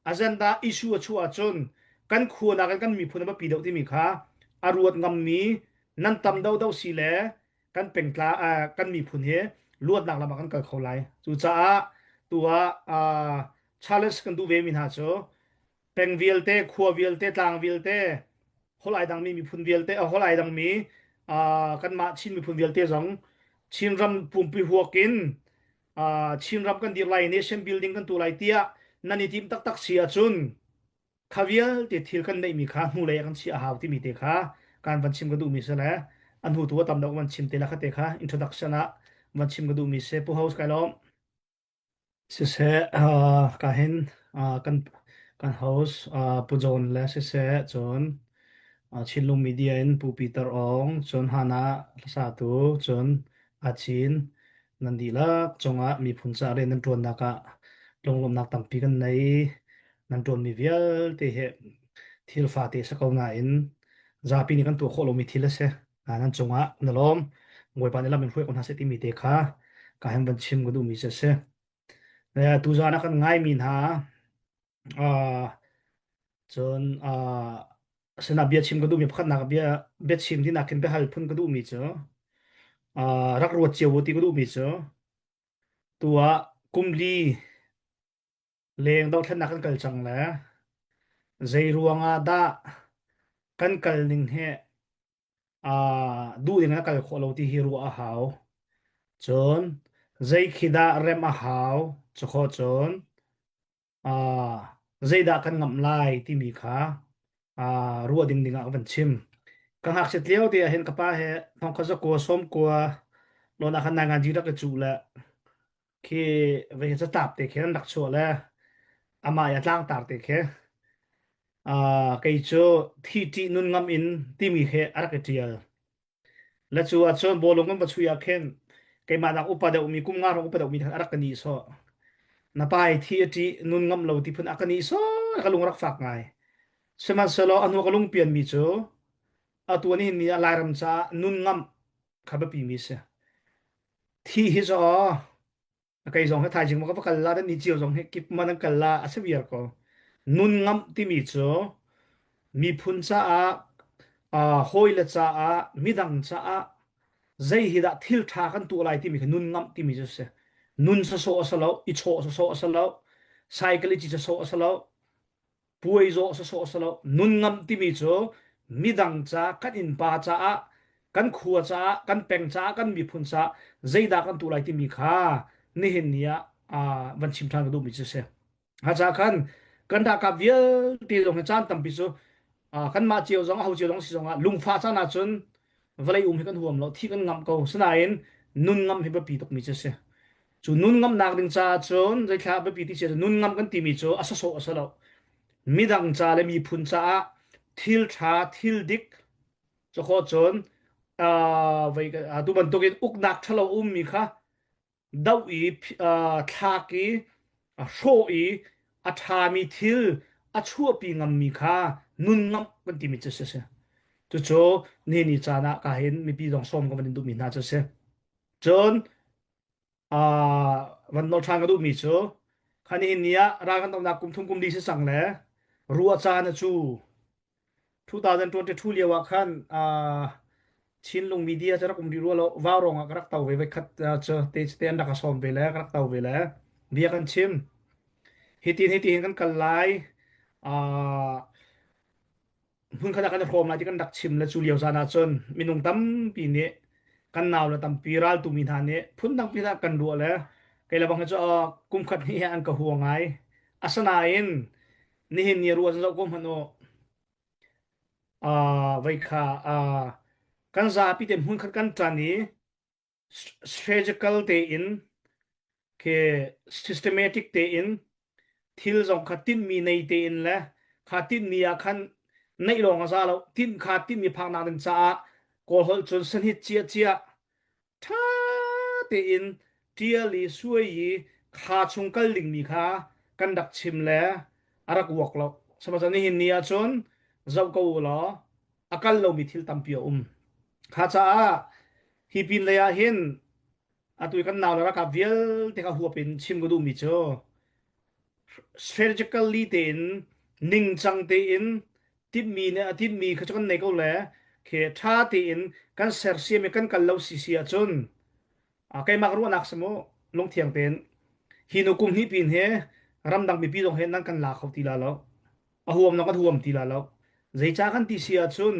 Agenda issue a chuah ahcun kan khua nakin kan miphun a biapi deuh timi kha a ruat ngammi nan tam deuhdeuh si le kan pengtla kan miphun hi luatnak lam ah kan kal kho lai. Cucaah tu ah challenge kan duh ve mi hna cu peng vialte, khua vialte, tlang vialte, holh ai dangmi miphun vialte, holh ai dangmi kanmah Chin miphun vialte zong Chinram pumpi huak in Chinram kan dir lai, nation building kan tu lai tiah nan i tim taktak si ahcun kha vialte thil kan neihmi kha hnulei ah kan chiah a hau timi te kha kan van chim ka duhmi si le a hnu tu a tam deuh van chim te la kha te kha introduction ah van chim ka duhmi si pu host kai lawm. Siseh, ka hin kan kan host Pu John le siseh cun Chinlung Media in Pu Peter Aung cun Hana hlasatu cun Achin nan dihlak cungah miphun ca rian nan ṭuannak ah lunglawmhnak tampi kan nei. Nan ṭuanmi vialte hi thil fate si ko nain zapi nih kan tuah khawh lomi thil a si. Nan cungah na lawm. Bawipa nih lam in hruai ko hna seh timi te kha ka hin van chim ka duhmi cu a si. Tuzaan ah kan ngaimi hna cun sinah bia chim ka duhmi pakhatnak bia biachim tinak khin biahal phun ka duhmi cu rak ruat cio u ti ka duhmi cu tu ah kum li leng dothlennak kan kal cang le zei ruangah dah kan kal ning hi duh ding in a kal khawh lo ti hi ruah a hau. Cun zei khi dah rem a hau cu khawh cun zeidah kan ngamh lai timi kha ruah ding ding ah ka van chim. Ka ngakchiat lio te ah hin ka pa he thongkhat zakua sawmkua lawn ah khan nainganzi rak i cuh le khi vei catlap te khi an rak chuah le amah i a tlangtar te khi kei cu thi ṭih nun ngam in timi khi a rak i ṭial. Le cu ahcun bawlung kan va chui ah khin keimah nak upa deuhmi kum nga hrawng upa deuhmi khan a rak ka nihsawh. Na pa hi thi a ṭih nun ngam lo ti phun a ka nihsawh ka lung rak fak ngai. Sihmanhsehlaw a hnu ka lungpianmi cu atu nihin ni ah Lairam caah nun ngamh kha biapi mi si. Thi hi cu aw kei zong hi thaizing ma ka va kal la ni cio zong hi kip ma nan kal la a si viar ko. Nun ngamh timi cu miphun caah hawile caah midang caah zei hi dah thil ṭha kan tuah lai timi kha nun ngamh timi cu a si. Nun sawsawh a si lo, i chawh sawsawh a si lo, cycle i ci sawsawh a si lo, puai zawh sawsawh a si lo. Nun ngamh timi cu midang ca, kan innpa caah, kan khua caah, kan peng caah, kan miphun caah zeidah kan tuah lai timi kha nihin ni ah van chim ṭhan ka duhmi cu a si. Haca khan kan ralkap vialte zong hi caan tampi cu kanmah cio zong aho cio zong si zongah lungfah caan ahcun vawlei um hi kan huam lo thi kan ngamh ko sinain nun ngamh hi biapi tukmi cu a si cu nun ngamhnak ding caah cun zeithla biapi ti si nun ngamh kan timi cu a sawsawh a si lo midang ca le miphun caah thil ṭha thil dik cu khawh cun uh, tu bantukin uknak ṭhalo ummi kha doh i thlak i hrawh i a ṭhami thil a chuahpi ngammi kha nun ngamh kan timi cu a si. Cucu ni ni caan ah ka hin mipi zong sawm ka van in duhmi hna cu a si. Cun van nawl ṭhan ka duhmi cu kha nihin ni ah ral kan dohnak kum thum kum li si cang le ruah caan a cu 2022 lio ah khan Chinlung media cu rak um rih rua lo vaurawng ah ka rak to ve voi khat cu te te an rak ka sawm ve le ka rak to ve le bia kan chim hitin hiti hin kan kal lai hmun khat ah kan i hrawm lai ti kan rak chim le cu lio zan ah cun minung tampi nih kan nau le tampi raltu mi hna nih phun dangpi hna kan ruah le kei le bang hi cu kum khat hnih he an ka hua ngai asinain nihin ni ruah zoh ko hmanh u Vei kha kan zapi te hmunkhat kan ṭan i strategical tein khi systematic tein thil zong kha tinhmi nei tein le kha tinhmi ah khan neih lawng a za lo tinh kha tinhmi phaknak ding caah Kawl holh cun sanhit cia cia ṭha tein ṭial i suai i kha chung kal dingmi kha kan rak chim le a rak uak lo. Sihmanhsehlaw nihin ni ahcun zoh ko u law a kal lomi thil tampi a um. Kha caah hi pin lei ah hin atu i kan nau le ralkap vialte kha huap in chim ka duhmi cu. Strategically tein ningcang tein timhmi nih a timhmi kha cu kan nei ko le khi ṭha tein kan sersiam i kan kal lo si si ahcun keimah ruahnak si mu lungthiang tein hi nu kum hnih pin hi ramdang mipi zong he nan kan la kho ti la lo a huam zong kan huam ti la lo zeicah kan ti si ahcun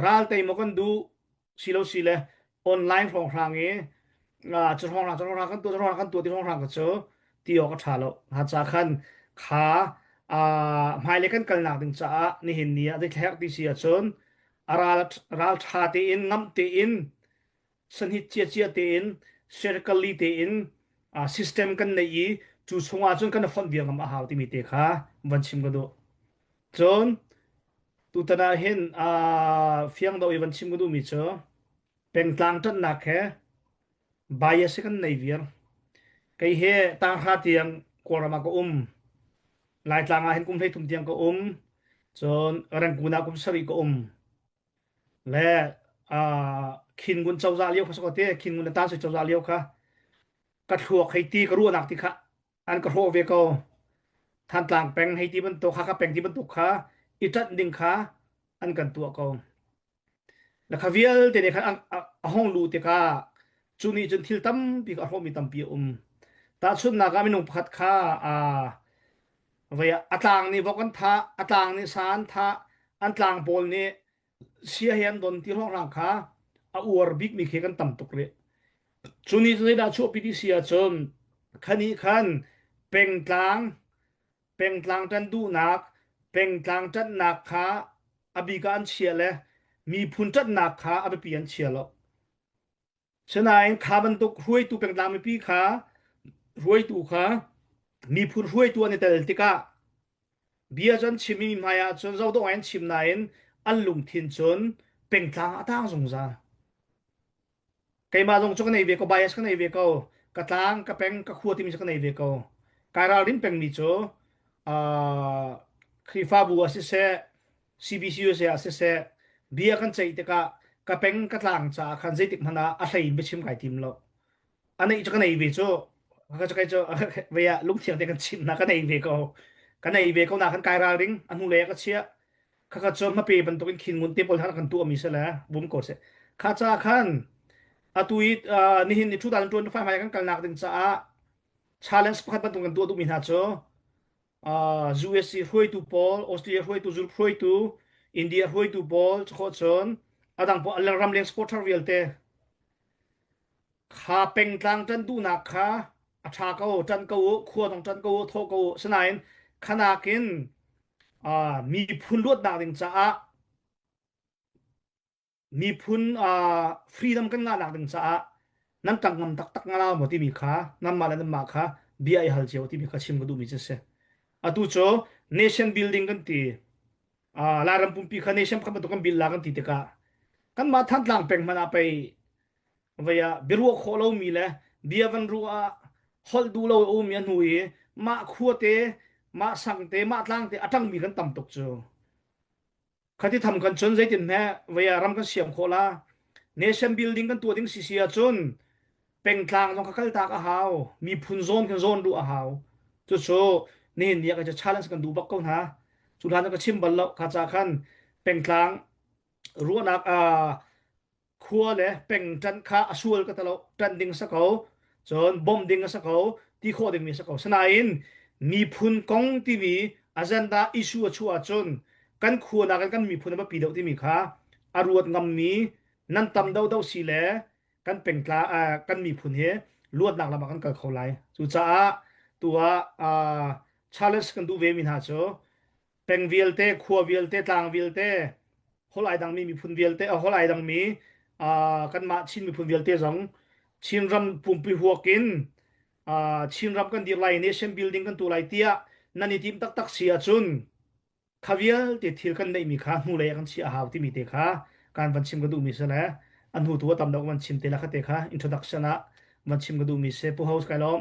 ral tei maw kan duh si lo si le online hrawnghrang i cu hrawnghrang cu hrawnghrang kan tuah cu hrawnghrang kan tuah ti hrawnghrang ka cu ti awk a ṭha lo ha ca khan kha hmailei kan kalnak ding caah nihin ni ah zeithlek ti si ahcun a ral ral ṭha tein ngamh tein sanhit ciacia tein serkali tein system kan neih i cu chungah cun kan i fonh viar ngam a hau timi te kha van chim ka duh cun tutan ah hin fiang do i van chim ka duhmi cu pengtlang ṭanhnak he bias kan nei viar kei he tanghra tiang Kawlram ah ka um Laitlang ah hin kum 13 tiang ka um cun Rangoon ah kum sarih ka um le Khingun cozah lio kha te Khingun le Tansui cozah lio kha ka thluak hei ti ka ruahnak ti kha an ka hrawh ve ko Thantlang peng hei ti bantuk Hakha peng ti bantuk kha i ṭanh ding kha an kan tuah ko le kha vialte nih khan a hong lu tikah cu nih cun thil tampi a hrawhmi tampi a um tahchunhnak ah minung pakhat kha vei a tlang nih vok an thah a tlang nih sa an thah an tlang pawl nih sia he an don ti hrawnghrang kha a uar bikmi khi kan tam tuk rih cu nih zeidah chuahpi ti si ahcun khani khan pengtlang pengtlang ṭan duhnak pengtlang ṭanhnak kha a bik ah an chia le miphun ṭanhnak kha a biapi an chia lo Sinain kha bantuk hruaitu pengtlang mipi kha hruaitu kha miphun hruaitu an i tel tikah bia cu an chim i mi hmai ah cun zohdawh ngai an chim nain an lungthin cun pengtlang ah a tang zungzal. Keimah zong cu ka nei ve ko, bias ka nei ve ko, ka tlang, ka peng, ka khua timi cu ka nei ve ko. Kai ralrin pengmi cu uh, Khrihfabu ah siseh, CBCUSA ah siseh bia kan ceih tikah ka peng ka tlang caah khan zeitik hmanh ah a hlei in biachim kai tim lo. A neih cu ka nei ve cu. Ka cu kai cu ve ah lungthiang te kan chimh na ka nei ve ko. Ka nei ve ko na kan kai ralring a hnu lei ah ka chiah. Khakha cu hmape bantukin khin ngun te pawl han kan tuah mi se le bum ko se. Kha ca khan atu i nihin ni 2025 hmai kan kalnak ding caah challenge pakhat bantuk kan tuah duhmi hna cu USC hruaitu pawl, Australia hruaitu, Europe hruaitu, India hruaitu pawl cukhawh cun a dang pawl ramleng supporter vialte kha pengtlang ṭan duhnak kha a ṭha ko, ṭan ko u, khua dong ṭan ko u, thawh ko u. Sinain khanak in miphun luatnak ding caah miphun freedom kan ngahnak ding caah nan ṭang ngam taktak nga la maw timi kha nanmah le nanmah kha bia i hal cio timi kha chim ka duhmi cu si. Atu cu nation building kan ti. Lairam pumpi kha nation pakhat bantuk kan build la kan ti tikah kanmah Thantlang peng hmanh ah pei vei ah biaruah khawh lomi le bia van ruah ah holh duh lo a ummi a hnu i mah khua te mah sang te mah tlang te a ṭangmi kan tam tuk cu. Khati tham kan cun zeitin hme vei ah ram kan siam khawh la. Nation building kan tuah ding si si ahcun pengtlang zong kha kaltak a hau. Miphun zawn kan zawn duh a hau. Cucu nihin ni ah ka challenge kan duh bak ko hna. Cu hlan ka chim bal lo. Kha ca khan pengtlang ruahnak khua le peng ṭanh kha a sual ka talo ṭanh ding sa ko cun bawmh ding a sa ko ti khawh dingmi sa ko sinain miphun kong timi agenda issue a chuah ahcun kan khua nakin kan miphun a biapi deuh timi kha a ruat ngammi nan tam deuhdeuh si le kan pengtla kan miphun hi luatnak lam ah kan kal kho lai cucaah tu ah challenge kan duh ve mi hna cu peng vialte, khua vialte, tlang vialte, holh ai dangmi miphun vialte, holh ai dangmi kanmah Chin miphun vialte zong Chinram pumpi huak in Chinram kan dir lai, nation building kan tu lai tiah nan i tim taktak si ahcun kha vialte thil kan neihmi kha hnulei ah kan chiah a hau timi te kha kan van chim ka duhmi si le a hnu tu a tam deuh van chim te la kha te kha introduction ah van chim ka duhmi si pu host kai lawm.